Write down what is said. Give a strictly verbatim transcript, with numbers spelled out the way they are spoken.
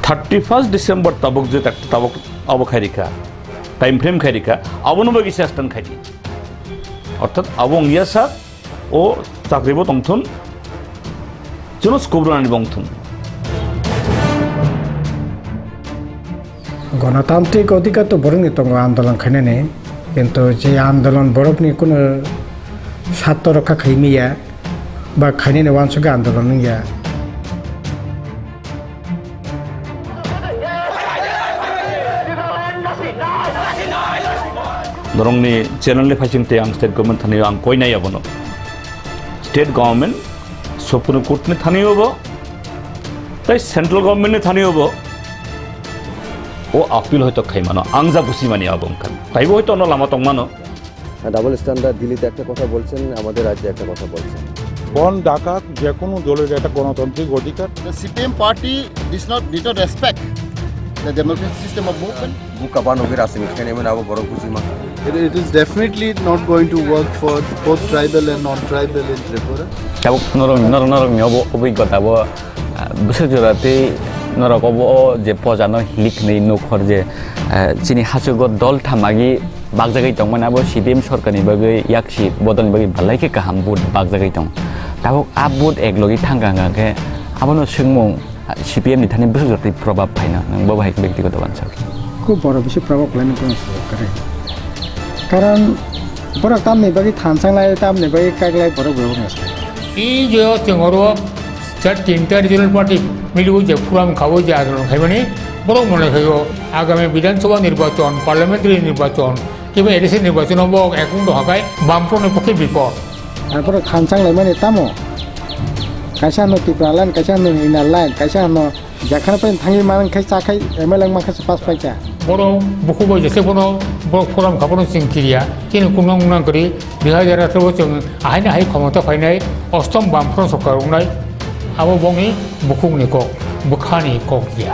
Thirty first December tabuk je tak-, tabuk abo khairikha, time frame khairikha, abono bai kisa extend khaidi. Orthat abo wngya sak, o chakribo tongthun, jono scope rwnani bo wngthun. Gonotantrik odhikar to borokni tongo andolon khainani, kintu je andolon borokni kuno sartho rokha khaimiya ba khainani wansugwi andolon wngya. Norokni channel ni phaising tei ang state government thani ang koi nai abono. State government Supreme Court ni thani obo, tei central government ni thani obo. O appeal hoito khaimano, ang ja busimani abo wngkha. Taibo hoito ono lama tongmano. Double standard, দিল্লিতে একটা কথা বলছেন, আমাদের রাজ্যে একটা কথা বলছেন। বন্ধ ডাকাত যে কোনো দলের একটা গণতান্ত্রিক অধিকার। The C P M party does not, did not respect the democratic system of movement. Buka bano gira simi kene mena abo borok bujima. It, it is definitely not going to work for both tribal and non-tribal in Tripura. Tabuk norok, norok, norok ni obo, obigota bo, ah, bwswk jora tei norok obo o je poja no hilik hinwi nuk hor je, ah, chini hachugo dol thamagi bakjagwi tongmani abo C P M sorkarni bagwi yaksi bodolni bagwi belai khe kaham vote bakjagwi tong. Tabuk a vote ek logi thangkha hwnkha khe abono swngmung, ah, C P M ni thani bwswk jotoni probab phaina, nwng bo bahai khe bektigoto uansuk. Khub boro bisi probab khlaina khe uansuk kare. Karon borok tamni bagwi thansanglai, tamni bagwi kaklai borok bo uansuk. I je chwng oro je tinta regional party miliwi je program khawi je andolon khaimani, borok mone khaio agami Bidhan Sabha nirbachon, parliamentary nirbachon, kiba A D C nirbachon o bo ekung doha khai Bamfront ni pokhe bipod. Arpore thansang laimani tamo? Kaisa hwno Tipra line, kaisa hwno Inner line, kaisa hwno Jharkhand pai thangwi man khai cha khai M L A wng man kha se pass paikha. Borok bukubo jese bono borok program kha bono chwng kiriya. Chini kunang unang kwrwi dui hajar atharo chwng ahaini hai khomota phainai ostom Bamfront sorkar wngnai. Abo bongni bukhukni kok, bwkhani kok ya.